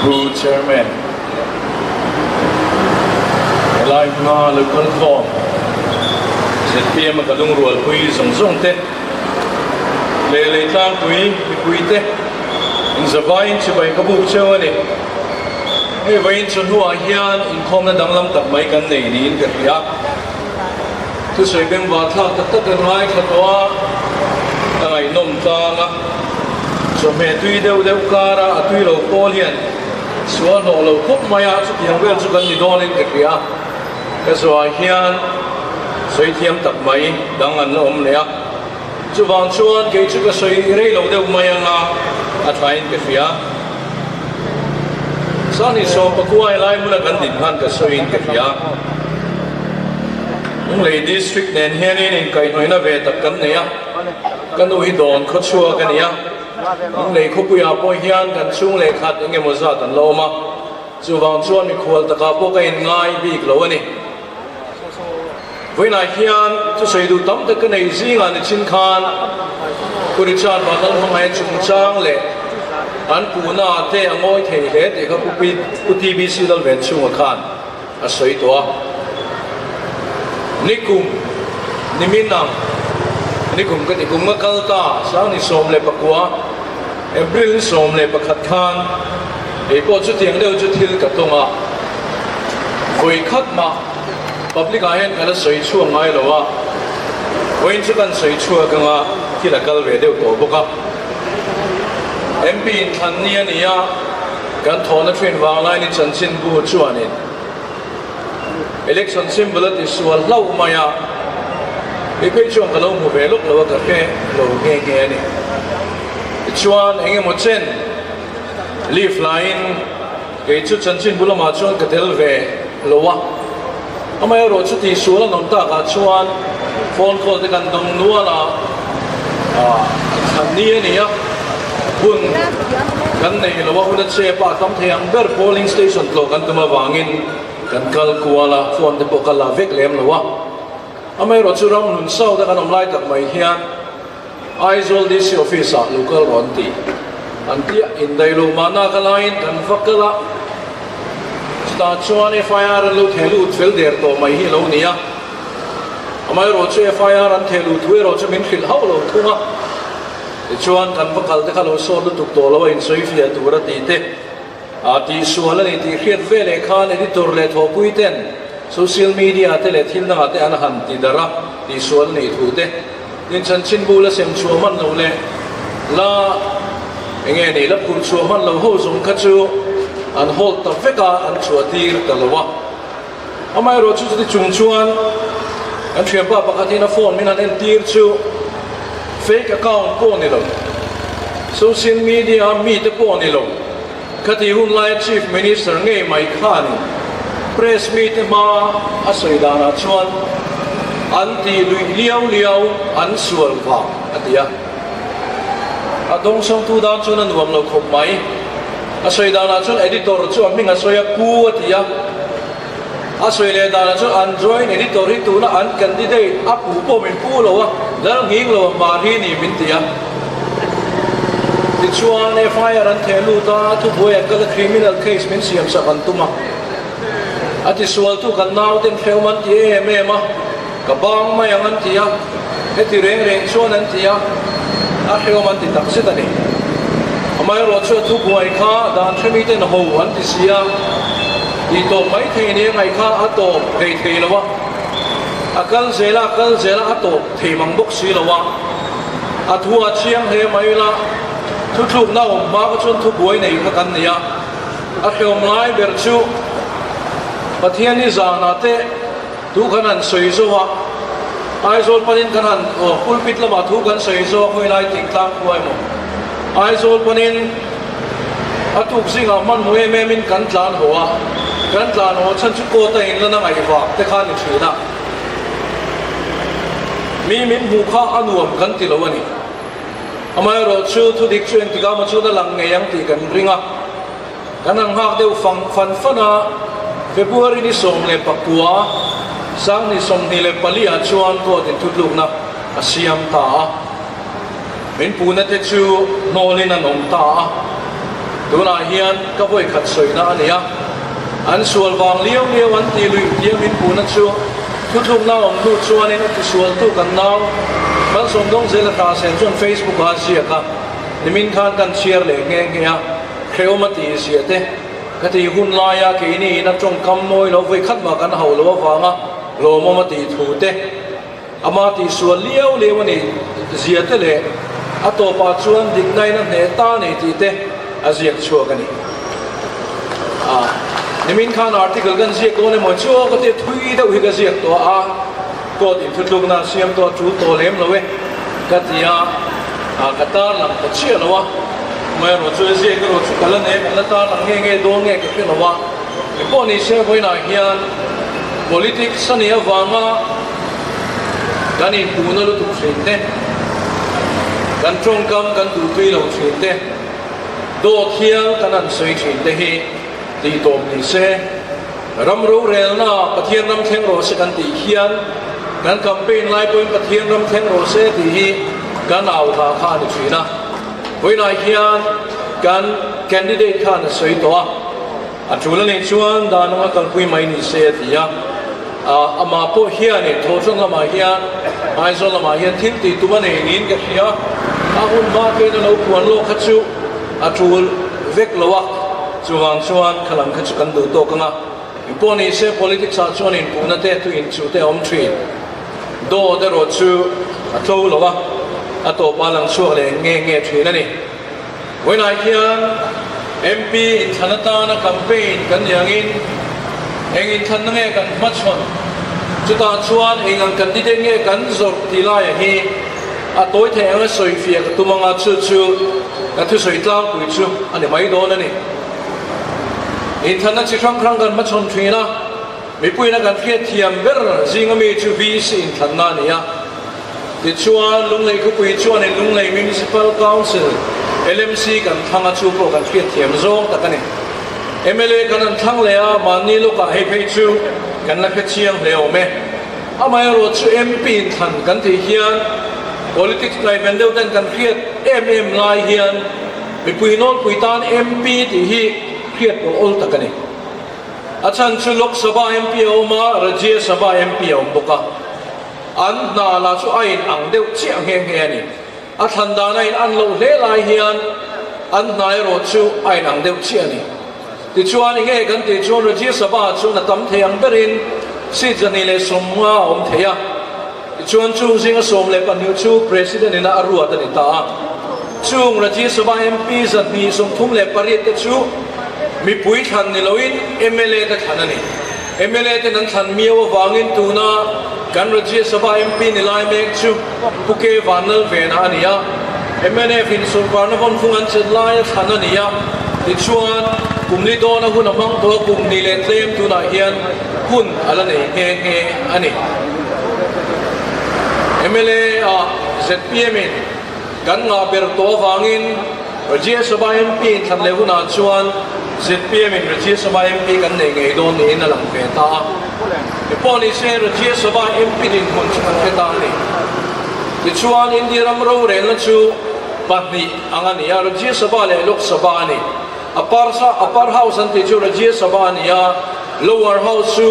Pu Chairman, helai hma lo kal khawm zpm a ka lungrualpui zawng zawng te leh leitlangpui mipui te inzavaiin chibai ka buk cheu a ni. Hei vawiin chu hnuah hian inkhawmna danglam tak mai kan nei niin ka hria. Thusawi bengvar thlak tak tak kan ngaithla tawh a, a ngaihnawm tlang a. Chawhmeh tui deuh deuh kara a tui lo pawl hian sual hlawh lo khawp mai a, chutiang vel chu kan ni dawnin ka hria. Ka zuah hian sawi thiam tak mai dang an la awm leh a, chuvang chuan kei chu ka sawi rei lo deuh mai anga a thain ka hria. Sani sawm pakua helai hmuna kan din khan ka sawiin ka hria. Lunglei District nen hianin inkaihhnawihna ve tak kan nei a, ka nu hi dawn khaw chhuak a ni a, Lunglei khawpuiah pawh hian kan chhung leh khat eng emaw zat an la awm a, chuvang chuan mikhual takah pawh ka inngai bik lo a ni. Vawiinah hian thusawi duh tam tak ka nei zingah nichin khan Pu Richard Vanlalhmangaih chungchang leh an puhna te a ngawi thei hle tih kha Pu TBC Lalvenchhunga khan a sawi tawh a. Nikum, nimin ang, nikum ka ti kum nga kal ta Sangni 19, April 11 khan keipawh chutiang deuh chu thil ka tawng a, vawi khat mah Public ah hian ka la sawi chhuak ngai lo a, vawiin chu kan sawi chhuak anga thil a kal ve deuh tawh bawk a. MP in thlan ni a ni a, kan thawhna thin vang lain chanchinbu chuanin election symbol a ti sual hlauh mai a, i phei chuan ka lo hmu ve lawk lo a, ka hre lo nghe nghe a ni. Tichuan eng emaw chen leave laiin Kei chu chanchinbu lamah chuan ka tel ve lo a, amaherawh chu tihsual an awm takah chuan phone call te kan dawng nual a, thlan ni a ni a, hun kan nei lo a, hun a chep a, a tam thei ang ber polling station tlawh kan tum avangin kan kal kual a, phone te pawh ka la vek lem lo a, amaherawh chu ram hlun south a kan awm lai tak mai hian Aizawl DC Office ah lo kal rawh an ti. An tia indaih lo mahna ka laiin kan va kal a, chutah chuan FIR an lo theh lut fel der tawh mai hi a lo ni a. Amaherawh chu FIR an theh luh thu erawh chu min hrilh hauh lo thung a. Tichuan kan va kal te kha lo sawt lutuk tawh lo a insawi fiah tur a ti te. A tihsual a ni tih hriat veleh khan editor leh thawhpui ten social media te leh thil dangah te an han ti darh a, tihsual a nih thu te tin chanchinbu la sem chhuah hman lo leh la enge ni la phurh chhuah hman lo ho zawng kha chu an hold ta vek a, an chhuah tir ta lo a. Amaherawh chu chuti chung chuan kan thianpa pakhat hian a phone min han entir chu fake account pawh ni lo, social media a mite pawh ni lo, khati hun laia Chief Minister ngei mai khanin press mite hma a sawi danah chuan an tih luih liau liau an sual vang a ti a. A dawngsawngtu dan chuan a nuam lo khawp mai. A sawi danah chuan editor chu a hming a sawi a, Pu a ti a. A sawi leh danah chuan an joint editor hi tuna an candidate a pu pawh min pu lo a, lal nghing lo a mar hi ni min ti a. Tichuan FIR an theh lut a, thubuai an kal a, criminal case min siam sak an tum a. A tisualtu kan nauten hrehawm an ti em em a, ka bang mai ang an ti a, heti reng reng chuan an ti a, a hrehawm an ti tak zet a ni. Amaherawh chu a thubuai kha dan hremi ten ho an ti si a, tih tawp mai thei nia ngaih kha a tawp thei thei lo a, a kal zel a, a kal zel a, a tawp thei mang bawk si lo a, a thu a chiang hle mai la, thuthlukna awm hma kha chuan thubuai nei kha kan nei a. A hlawm lai ber chu Pathian i zanah te thu kan han sawi zo a, Aizawl panin kan han aw pulpit lamah thu kan sawi zo a khawi lai thingtlang khua emaw Aizawl panin a tuk zingah hmanhmawh em em in kan tlan haw a, kan tlan haw chhan chu court a inlan a ngaihvak te kha a ni thin a, mi min hmuh kha a nuam kan ti lo a ni. Amaherawh chu thudik chu engtikah maw chuan a lang ngei ang tih kan ring a, kan han nghak deuh fang fan fan a, February ni 19, 2024 ah chuan court in thutlukna a siam ta a, min puhna te chu hnawlin an awm ta a. Tunah hian ka vawi khat sawina a ni a, an sual vang liau liau an ti luih tia min puhna chu thuthlukna awm hnu chuanin a tisualtu kan nau Malsawm Dawngzela Hrasen chuan Facebook ah a ziak a, nimin khan kan chhiar leh nghe nghe a, hrehawm a tih ziah te ka tih hun laia keini in a tawngkam mawi lo vawi khat mah kan hauh loh avanga lawmawm a tih thu te. Ama tihsual liau liau a nih zia te leh a tawpah chuan diknain a hneh ta a ni tih te a ziak chhuak a ni. A, nimin khan article kan ziak dawn emaw chu aw ka tia thui deuh hi ka ziak tawh a, court inthutlukna a siam tawh a tul tawh lem lo e ka ti a, a ka tarlang ta chiah lo a, amaherawh chu a ziak erawh chu ka la nei a, kan la tarlang nge nge dawn nge ka hre lo a, engpawh ni se vawiinah hian politics a nih avanga Kan inpuhna lutuk thin te, kan tawngkam kan duhtui lo thin te, dawt hial kan han sawi thin te hi tih tawp ni se. Ram rorelna Pathian ram thleng rawh se kan tih hian kan campaign lai pawhin Pathian ram thleng rawh se tih hi kan au hla kha a ni thin a. Vawiinah hian kan candidate khan a sawi tawh a. A tul a nih chuan dan anga kalpui mai ni se a ti a, amah pawh hianin Thawhṭan lamah hian Aizawl lamah hian thil tih tum a nei niin ka hria, a hun hma kein a lo puan lawk kha chu a tul vek lo a, chuvang chuan kha lam kha chu kan duh tawk ang a, engpawh ni se politics ah chuan inpuhna te thu inchuh te a awm thin, dawt erawh chu a tlo lo a, a tawpah a lang chhuak leh nge nge thin a ni. Vawiinah hian MP inthlan atana campaign kan ni angin eng inthlanna nge kan hmachhawn, chutah chuan eng ang candidate nge kan zawrh tih laiah hi a tawi theih anga sawifiah ka tum anga chu chu ka thusawi tlangpui chu a ni mai dawn a ni. Inthlanna chi hrang hrang kan hmachhawn thin a, mipuiin a kan hriatthiam ber zinga mi chu VC inthlanna a ni a. Tichuan, Lunglei khawpui chuanin Lunglei Municipal Council, LMC, kan thlang a, chu pawh kan hriatthiam zawng tak a ni. Mla kan han thlang leh a, mahni lawkah hei phei chu kan la hre chiang hle awm e. Amaherawh chu MP inthlan kan tih hian politics ngaihven deuh ten kan hriat em em lai hian mipui nawlpui tan MP tih hi hriat pawh awl tak a ni. A chhan chu Lok Sabha MP a awm a, Rajya Sabha MP a awm bawk a. An hna lah chu a in ang deuh chiah nghe nghe a ni. A thlan dan a in an loh hle lai hian an hna erawh chu a in ang deuh chiah a ni. Tichuan enge kan tih chuan Rajya Sabha chuan a tam thei ang berin seat 150 a awm thei a. Tichuan chung zinga 12 chu President ina a ruat a ni ta a. Chung Rajya Sabha MP 238 te chu mipui thlan ni loin mla te thlan a ni. Mla ten an thlan miau avangin tuna kan Rajya Sabha MP ni lai mek chu Pu K Vanlalvena a ni a, mnf in sawrkarna vawnfung an chet laia thlan a ni a, tichuan kum li dawna hun a hmang tawh a, kum ni leh tlem tunah hian hun a la nei nghe nghe a ni. Mla ah zpm in kan ngah ber tawh avangin Rajya Sabha MP inthlan leh hunah chuan zpm in Rajya Sabha MP kan nei ngei dawn niin a lang ve ta a. Mipawh ni se Rajya Sabha MP dinhmun chu kan hre ta a ni. Tichuan India ram rorelna chu pahnih ang a ni a, Rajya Sabha leh Lok Sabha a ni. Upper Upper House an tih chu Rajya Sabha a ni a, Lower House chu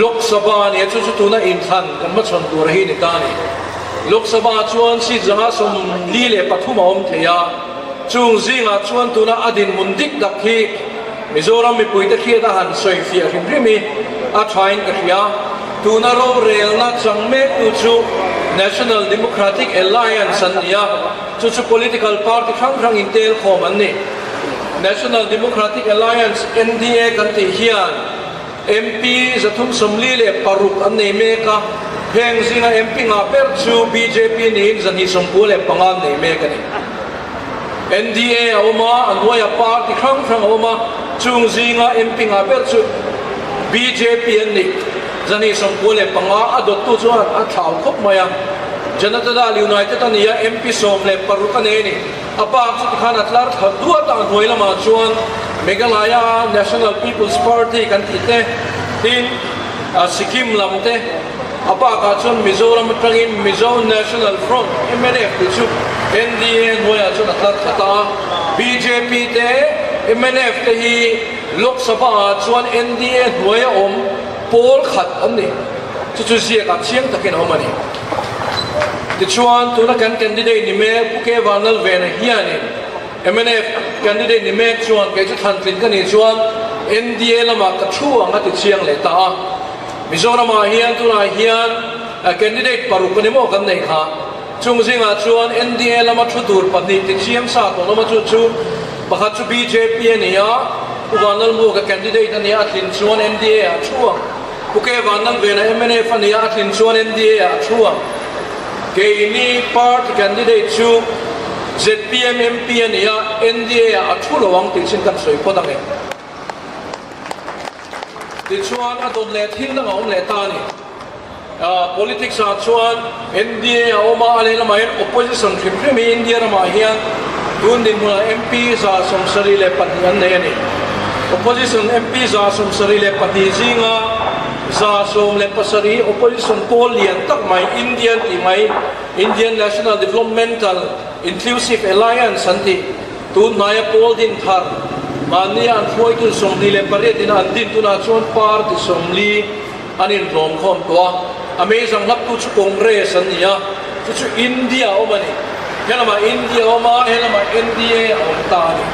Lok Sabha a ni a, chu chu tuna inthlan kan hmachhawn tur hi ni ta a ni. Lok Sabha chuan seat 143 a awm thei a, chung zingah chuan tuna a dinhmun dik tak hi Mizoram mipuite hriat a han sawi fiah hrim hrim hi a thain ka hria. Tuna rorelna chang mektu chu National Democratic Alliance an ni a, chu chu political party hrang hrang intel khawm an ni. National Democratic Alliance, NDA, kan tih hian MP 346 an nei mek a, heng zinga MP ngah ber chu bjp niin 295 an nei mek a ni. NDA a awm a, a hnuaiah party hrang hrang a awm a, chung zinga MP ngah ber chu bjp an ni. 295 a dawttu chuan a thlau khawp mai a. Janata Dal United a ni a, MP 16 a nei a ni. A bak chu tikhan a tlar thla duat a, a hnuai lamah chuan Meghalaya National People's Party kan tih te, tin Sikkim lam te, a bakah chuan Mizoram atangin Mizo National Front, mnf, tih chu NDA hnuaiah chuan a tlar thla ta a, bjp te. Mnf te hi Lok Sabha ah chuan NDA hnuaia awm pawl khat an ni. Chu chu ziakah chiang takin a awm a ni. Tichuan, tuna kan candidate ni mek Pu K Vanlalvena hianin mnf candidate ni mek chuan kei chu thlantlin ka nih chuan NDA lamah ka thu ang a ti chiang leh ta a. Mizoramah hian tunah hian candidate paruk a ni maw kan neih kha. Chung zingah chuan NDA lama thu tur pahnih ti chiang sa tawh lama chu chu pakhat chu bjp a ni a, Pu Vanlalmuaka candidate a ni a, a tlin chuan NDA ah a thu ang. Pu K Vanlalvena mnf a ni a, a tlin chuan NDA ah a thu ang. Keini party candidate chu zpm MP a ni a, NDA ah a thu lo ang tih chin kan sawi phawt ang e. Tichuan a dawt leh thil dang a awm leh ta a ni. Politics ah chuan NDA a awm a, a lehlamah hian opposition hrim hrim hi India ramah hian tun dinhmunah MP 72 an nei a ni. Opposition MP 72 zinga 17 opposition pawl lian tak mai Indian tih mai Indian National Developmental Inclusive Alliance an tih tun hnaia pawl din thar mahnia an hruaitu 28 in an din tunah chuan party 40 An inhlawm khawm tawh a, a mei zang hlaptu chu Congress an ni a, chu chu India a awm a ni. He lamah India a awm a, he lamah NDA a awm ta a ni.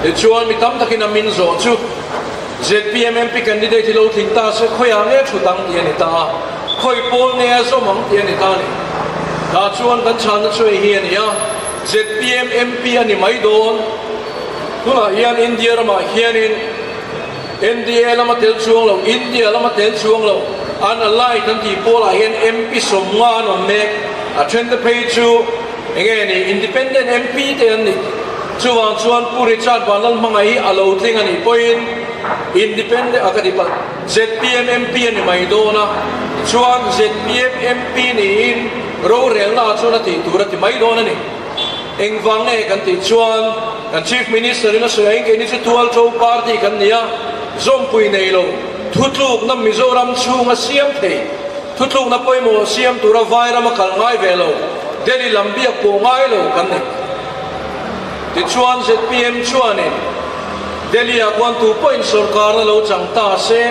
Tichuan mi tam takin a min zawh chu zpm MP candidate hi lo tling ta se khawiah nge thut ang tih a ni ta a, khawi pawl nge a zawm ang tih a ni ta a ni. Tah chuan kan chhanna chu hei hi a ni a, zpm MP a ni mai dawn. Tunah hian India ramah hianin NDA lama tel chuang lo, India lama tel chuang lo, an allied an tih pawlah hian MP 50 an awm mek. A thente phei chu enge ni, independent MP te an ni. Chuvang chuan Pu Richard Vanlalhmanga hi a lo tling a nih pawhin independent a ka ti palh, zpm MP a ni mai dawn a, chuan zpm MP niin rorelna ah chuan a tih tur a ti mai dawn a ni. Engvang nge kan tih chuan kan Chief Minister in a sawi ahin keini chu Tualṭo Party kan ni a, zawmpui nei lo, thutlukna Mizoram chhunga siam thei, thutlukna pawimawh siam tura Vairam a kal ngai ve lo, Delhi lam biak pawh ngai lo kan ni. Tichuan zpm chuanin Delhi ah khuan tu pawhin sawrkarna lo chang ta se,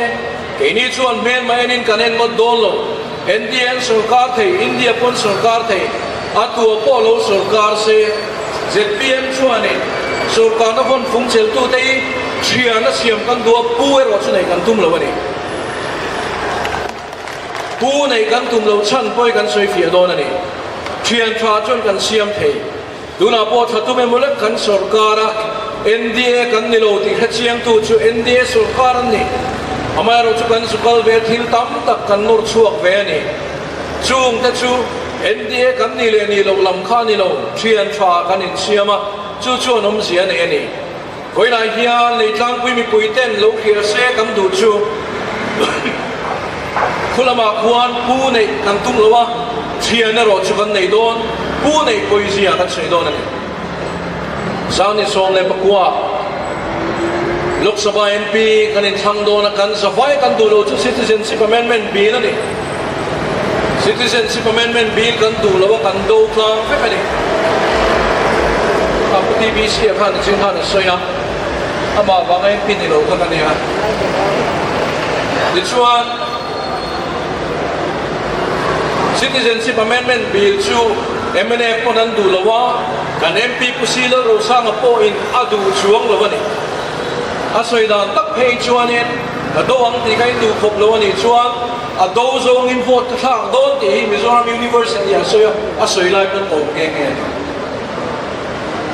keini chuan hmelma enin kan en ngawt dawn lo. NDA an sawrkar thei, India pawn sawrkar thei, a tua pawh lo sawrkar se, zpm chuanin sawrkarna vawn fung cheltute hi thiana siam kan duh a, pu erawh chu nei kan tum lo a ni. Pu nei kan tum lo chhan pawh hi kan sawi fiah dawn a ni. Thian tha chuan kan siam thei. Tunah pawh tha tum emaw lek kan sawrkar a, NDA kan ni lo tih hrechiangtu chu NDA sawrkar an ni. Amaherawhchu kan zu kal ve thil tam tak kan nawr chhuak ve a ni. Chungte chu NDA kan nih leh nih loh lam kha a ni lo, thian tha kan insiam a, chu chuan awmzia a nei a ni. Vawiinah hian Leitlangpui mipui ten lo hria se kan duh chu khu lamah khuan pu neih kan tum lo a, thian erawh chu kan nei dawn, pu neih pawizia kan sawi dawn a ni. Zani 19 Lok Sabha MP kan inthlang dawn a, kan zavai kan duh lo chu Citizenship Amendment Bill a ni. Citizenship Amendment Bill kan duh lo a, kan do tlang vek a ni. A pu TBC a khan nichin khan a sawi a, amah vanga MP ni lo kha ka nia. Tichuan, Citizenship Amendment Bill chu mnf pawn an duh lo a, kan MP Pu Si Lalrosanga pawhin a duh chuang lo a ni. A sawi dan tak phei chuanin ka do ang tih kha in duh khawp lo a nih chuan, A do zawngin vote ka thlak dawn tih hi Mizoram University a sawi a, a sawi lai pawn awm nghe nghe a ni.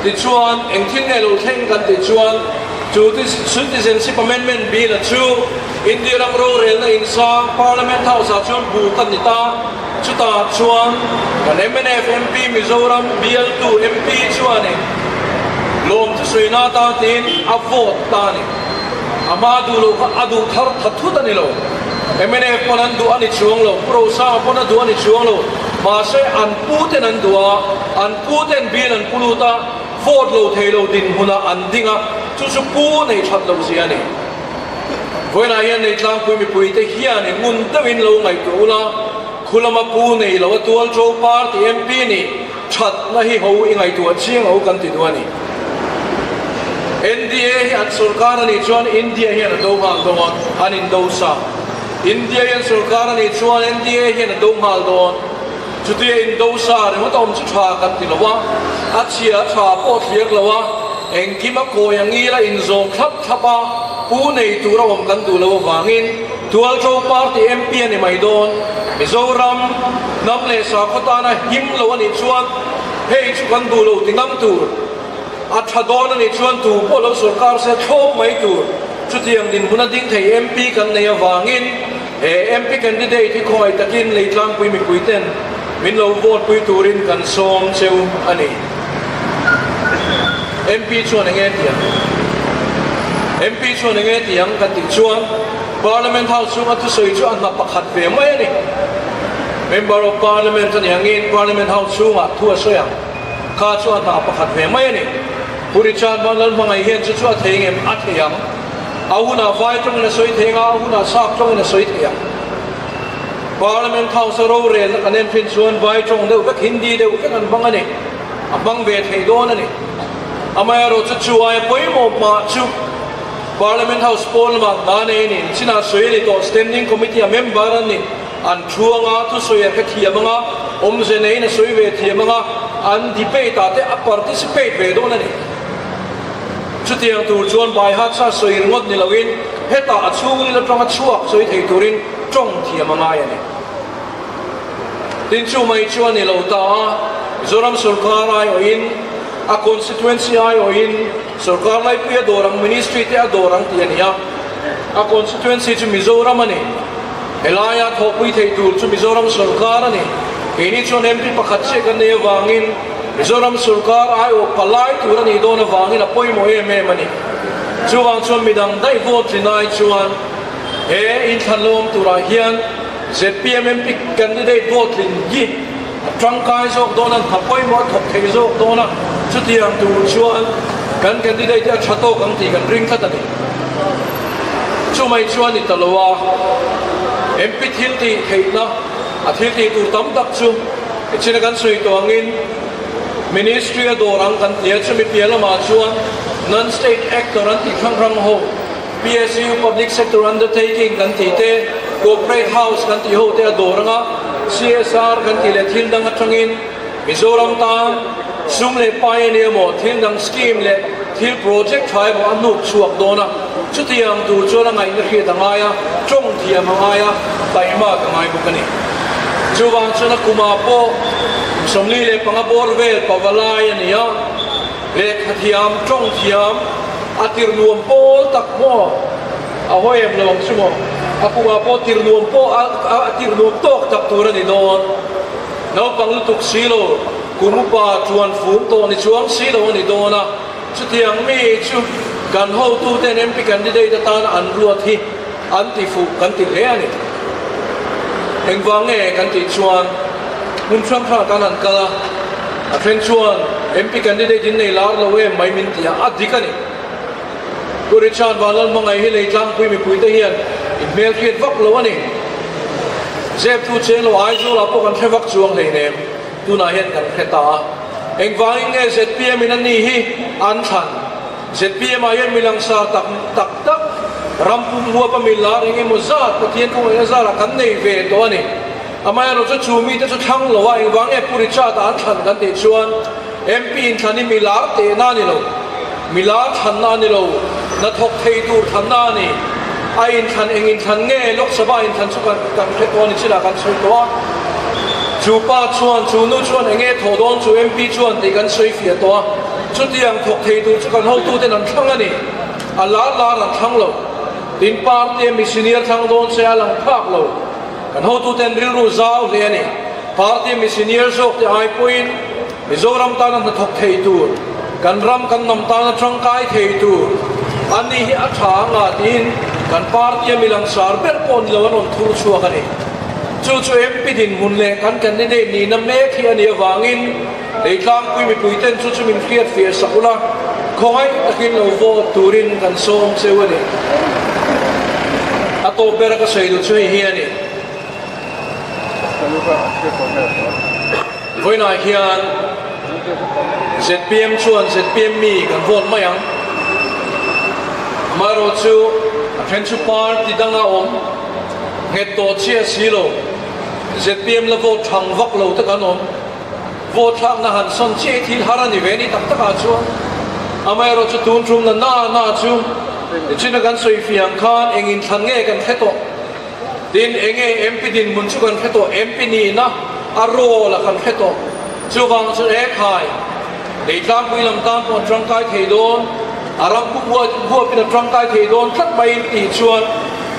Tichuan, eng thil nge lo thleng kan tih chuan chu Citizenship Amendment Bill a chu India ram rorelna insang Parliament House ah chuan bu kan ni ta, chutah chuan kan mnf MP Mizoram bialtu MP chuanin lawm chu sawi na ta tiin a vote ta a ni. A hma duh loh kha a duh thar tha thut a ni lo. Mnf pawn an duh a ni chuang lo, Pu Rosanga pawn a duh a ni chuang lo. Mahse an pu ten an duh a, an pu ten bill an pu lut a, vote lo thei lo dinhmunah an ding a, chu chu pu nei that loh zia a ni. Vawiinah hian Neitlangpui mipuite hianin ngun deuhin lo ngaihtuah ula, khu lama pu nei lo a tual ṭo party MP nih thatna hi ho i ngaihtuah chiang ho kan ti duh a ni. NDA hi an sorkar a nih chuan India hian a do nghal dawn, an indo sa. India hian sorkar a nih chuan NDA hian a do nghal dawn. Chutia indo sa ringawt a awm chu tha kan ti lo a, a chhia a tha pawh thliak lo a, engkim a kawi a ngil a inzawm thlap thlap a, pu nei tur a awm kan duh lo avangin Tualṭo Party MP a ni mai dawn. Mizoram hnam leh sakhaw tana him lo a nih chuan hei chu kan duh lo ti ngam tur. A tha dawn a nih chuan tu pawh lo sorkar se thlawp mai tur. Chutiang dinhmun a ding thei MP kan nei avangin he MP candidate hi khawngaih takin Leitlangpui mipui ten min lo vote pui turin kan sawm cheu a ni. MP chuan enge tiang? MP chuan enge tiang kan tih chuan Parliament House chhunga thusawi chu a hna pakhat ve mai a ni. Member of Parliament a ni angin Parliament House chhungah thu a sawi ang. Kha chu a hna pakhat ve mai a ni. Pu Richard Vanlal hmangaih hian chu chu a thei ngem? A thei ang. A hunah vai tawngin a sawi thei ang a, a hunah sap tawngin a sawi thei ang. Parliament House a rorelna kan en thin chuan vai tawng deuh vek, Hindi deuh vek an hmang a ni. A hmang ve thei dawn a ni. Amaherawh chu chu aia pawimawh hmah chu Parliament House pawn lamah hna nei a ni. Chinah sawi a ni tawh, Standing Committee a member an ni. An thu anga thusawi a hre thiam anga, awmze neiin a sawi ve thiam anga, an debate ah te a participate ve dawn a ni. Chutiang tur chuan Baihatsa sawi ringawt ni loin hetah a chhungril atanga chhuak sawi thei turin tawng thiam a ngai a ni. Tin chu mai chu a ni lo ta a, Mizoram sorkar aiawhin, a constituency aiawhin sorkar laipui a dawr ang, ministry te a dawr ang tih a ni a. A constituency chu Mizoram a ni. Helaia thawhpui theih tur chu Mizoram sorkar a ni. Keini chuan MP pakhat chiah kan nei avangin Mizoram sorkar aiawh palai tur a nih dawn avangin a pawimawh em em a ni. Chuvang chuan midang daih vote tlin ai chuan he inthlanlawm turah hian zpm MP candidate vote tlin hi a tangkai zawk dawn a, a pawimawh a thawk thei zawk dawn a, chutiang tur chuan kan candidate hi a tha tawk ang tih kan ring tlat a ni. Chumai chuan ni ta lo a, MP thil tih theihna a thil tih tur tam tak chu echina kan sawi tawh angin Ministry a dawr ang kan ti a, chumi piah lamah chuan Non-State Actor an tih hrang hrang ho, PSU, Public Sector Undertaking kan tih te, Corporate House kan tih ho te a dawr ang a, CSR kan tih leh thil dang atangin Mizoram tan sum leh pai a nia maw, thil dang scheme leh thil project tha emaw a hnuk chhuak dawn a, chutiang tur chuan a ngaihna hriat a ngai a, tawng thiam a ngai a, taimak a ngai bawk a ni. Chuvang chuan a kumah pawh kum 45 bawr vel pava lai a ni a, lehkha thiam, tawng thiam, a tir nuam pawl tak maw, a hawi em lo ang chu maw, a kumah pawh tir nuam pawh a tir nuam tawk tak tur a ni dawn. Naupang lutuk si lo, kum upa chuan fum tawh ni chuang si lo a ni dawn a, chutiang mi chu kan hotuten MP candidate atana an ruat hi an ti fuh kan ti hle a ni. Engvang nge kan tih chuan hmun hrang hrangah kan han kal a, a then chuan MP candidate in nei lar lo em mai min ti a, a dik a ni. Pu Richard Vanlalhmangaih hi Leitlangpui mipuite hian in hmelhriat vak lo a ni. Zep thu chen lo Aizawlah pawh kan hre vak chuang hleinem, tunah hian kan hre ta a. Engvangin nge zpm in a ni hi an thlan? Zpm ah hian mi langsar tak tak tak, ram pum huapa mi lar eng emaw zat Pathian kawngawihna zarah kan nei ve tawh a ni. Amaherawhchu chu mite chu thlang lo a, engvang nge Pu Richard-a an thlan kan tih chuan MP inthlan hi mi lar tehna a ni lo, mi lar thlanna a ni lo, hnathawk thei tur thlanna a ni. A inthlan eng inthlan nge Lok Sabha inthlan chu kan kan hre tawh a ni chinah kan sawi tawh a. Chu pa chuan, chu nu chuan eng nge thawh dawn chu MP chuan tih kan sawi fiah tawh a. Chutiang thawk thei tur chu kan hotuten an thlang a ni. A lar lar an thlang lo. Tin party a mi senior thlang dawn se a lang phak lo. Kan hotuten rilru zau hle a ni. Party mi senior zawk te ai pawhin Mizoram tana hnathawk thei tur, kan ram kan hnam tana tangkai thei tur an nih hi a tha anga tiin kan party a mi langsar ber pawh ni lo an rawn thur chhuak a ni. Chu chu MP dinhmun leh kan candidate nihna mek hi a nih avangin Leitlangpui mipui ten chu chu min hriat fiah sak ula, khawngaih takin lo vote turin kan sawm cheu a ni. A tawp bera ka sawi duh chu hei hi a ni. Vawiinah hian zpm chuan zpm mi kan vote mai ang. Amaherawhchu, a then chu party danga awm nghet tawh chiah si lo, zpm la vote thang vak lo te kan awm. Vote thlakna han sawn chiah hi thil har a ni ve ni tak takah chuan. Amaherawhchu tun tumna na na chu nichina kan sawi fiang khan eng inthlan nge kan hre tawh. Tin, enge MP dinhmun chu kan hre tawh, MP nihna a role a kan hre tawh. Chuvang chu e khai, Leitlangpui lam tan pawh an tangkai thei dawn, a ram pum huapin a tangkai thei dawn tlat mai in tih chuan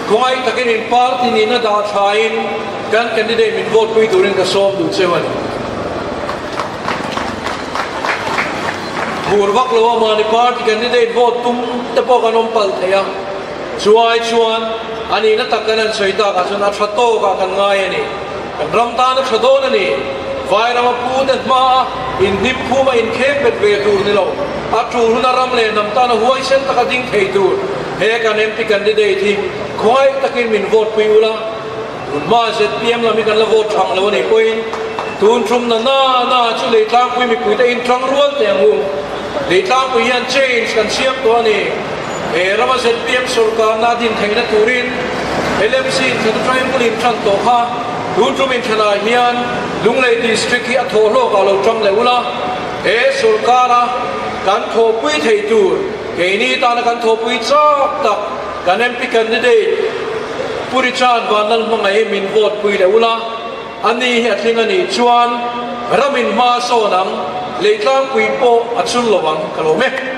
khawngaih takin in party nihna dah thlain kan candidate min vote pui turin ka sawm duh cheu a ni. Phur vak lo a mahni party candidate vote tum te pawh kan awm palh thei a. Chuai chuan a nihna tak kan han sawi takah chuan a tha tawkah kan ngai a ni. Kan ram tan a tha dawn a ni. Vairama pute hmaa inhnim phuma inkheng bet ve tur ni lo, a tul huna ram leh hnam tana huaisen taka ding thei tur he kan MP candidate hi khawngaih takin min vote pui ula, tun hma zpm lam hi kan la vote thang lo a nih pawhin tun thumna na na chu Leitlangpui mipuite inṭang rual teh ang u. Leitlangpui hian change kan siam tawh a ni. He rama zpm sorkarna a din theihna turin LMC inthlan atangin hmun inṭan tawh kha tun tum inthlanah hian Lunglei District hi a thawh hlawkah lo ṭang leh ula, he sorkara kan thawhpui thei tur keini tana kan thawhpui chak tak kan MP candidate Pu Richard Vanlalhmangaih hi min vote pui leh ula. A ni hi a tling a nih chuan ramin hma a sawn ang, Leitlangpui pawh a chul lo ang ka lo mek.